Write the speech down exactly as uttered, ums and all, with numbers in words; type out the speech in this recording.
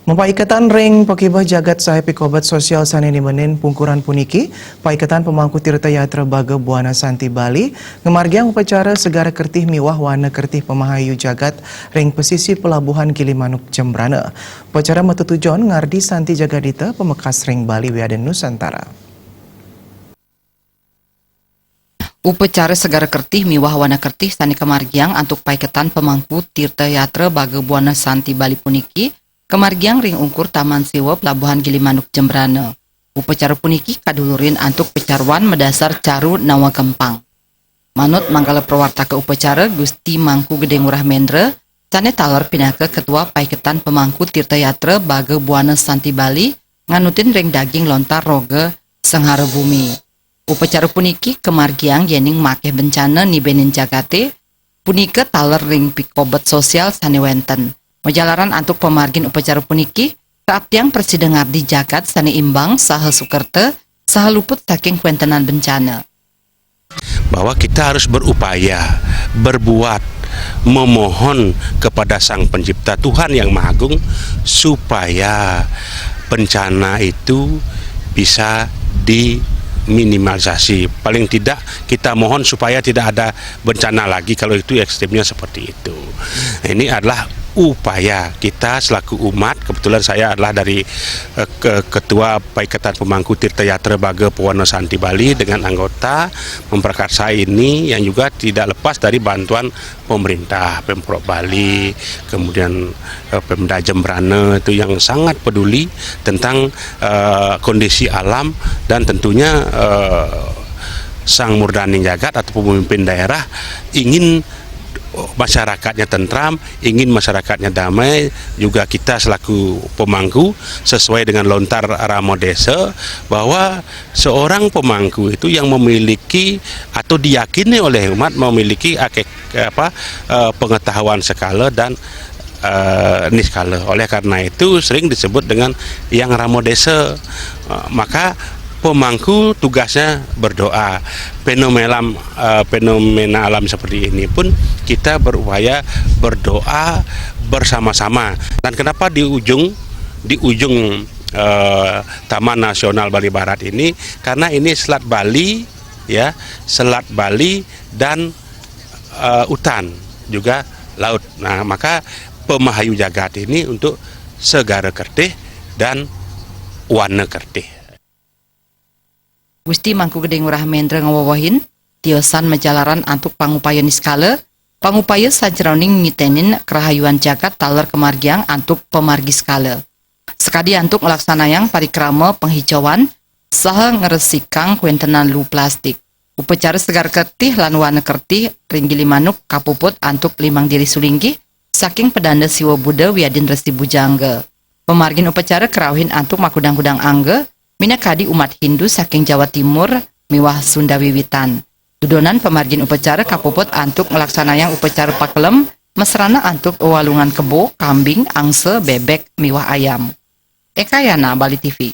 Mapaiketan ring pakibeh jagat saha pikobet sosial sane nibenin pungkuran puniki, Paiketan Pemangku Tirta Yatra Baga Buana Santi Bali ngamargiang upacara Segara Kertih miwah Wana Kertih Pemahayu Jagat ring pesisi Pelabuhan Gilimanuk Jembrana. Upacara matetujon ngardi Santi Jagadita, pamekas ring Bali wiadin Nusantara. Upacara Segara Kertih miwah Wana Kertih sane kamargiang antuk Paiketan Pemangku Tirta Yatra Baga Buana Santi Bali puniki kamargiang ring ungkur Taman Sewa Pelabuhan Gilimanuk Jembrana. Upacara puniki kadulurin antuk pacaruan madasar caru Nawa Gempang. Manut manggala prawartaka upacara, Gusti Mangku Gede Ngurah Mendra, sane taler pinaka Ketua Paiketan Pemangku Tirta Yatra Baga Buana Santi Bali, nganutin ring daging lontar roga Senghara Bumi. Upacara puniki kamargiang yening makeh bencana nibenin jagate, punika taler ring pikobet sosial sane wenten. Majalaran antuk pamargin upacara puniki, kaaptiang prasida ngardi jagat sane imbang saha sukerta, saha luput saking kawentenan bencana. Bahwa kita harus berupaya, berbuat, memohon kepada Sang Pencipta, Tuhan Yang Maha Agung, supaya bencana itu bisa diminimalisasi. Paling tidak kita mohon supaya tidak ada bencana lagi kalau itu ekstrimnya seperti itu. Ini adalah upaya kita selaku umat. Kebetulan saya adalah dari, eh, ke-, Ketua Paiketan Pemangku Tirta Yatra Baga Pewana Santi Bali dengan anggota memperkasa ini yang juga tidak lepas dari bantuan pemerintah, Pemprov Bali, kemudian, eh, Pemda Jembrana itu yang sangat peduli tentang, eh, kondisi alam dan tentunya, eh, Sang Murdaning Jagat atau pemimpin daerah ingin masyarakatnya tentram, ingin masyarakatnya damai, juga kita selaku pemangku sesuai dengan lontar Rama Desa bahwa seorang pemangku itu yang memiliki atau diyakini oleh umat memiliki akek-, apa, eh, pengetahuan sekala dan, eh, niskala. Oleh karena itu sering disebut dengan yang Rama Desa. Eh, maka pemangku tugasnya berdoa. Fenomena alam, eh, fenomena alam seperti ini pun kita berupaya berdoa bersama-sama. Dan kenapa di ujung, di ujung, eh, Taman Nasional Bali Barat ini? Karena ini Selat Bali, ya, Selat Bali dan, eh, utan juga laut. Nah, maka pemahayu jagat ini untuk Segara Kertih dan Wana Kertih. Gusti Mangku Gede Ngurah Mendra ngawewehin, tiosan majalaran antuk pangupaya niskala, pangupaya sajeroning ngitenin karahayuan jagat taler kamargiang antuk pamargi skala. Sakadi antuk nglaksanayang parikrama panghijauan saha ngresikang kawentenan luu plastik. Upacara Segara Kertih lan Wana Kertih ring Gilimanuk kapuput antuk limang diri sulinggih saking pedanda Siwa Buddha wiadin Resi Bujangga. Pamargin upacara karauhin antuk makudang-kudang angga, minakadi umat Hindu saking Jawa Timur miwah Sunda Wiwitan. Dudonan pamargin upacara kapuput antuk nglaksanayang upacara pakelem, masrana antuk walungan kebo, kambing, angsa, bebek, miwah ayam. Eka Yana, Bali T V.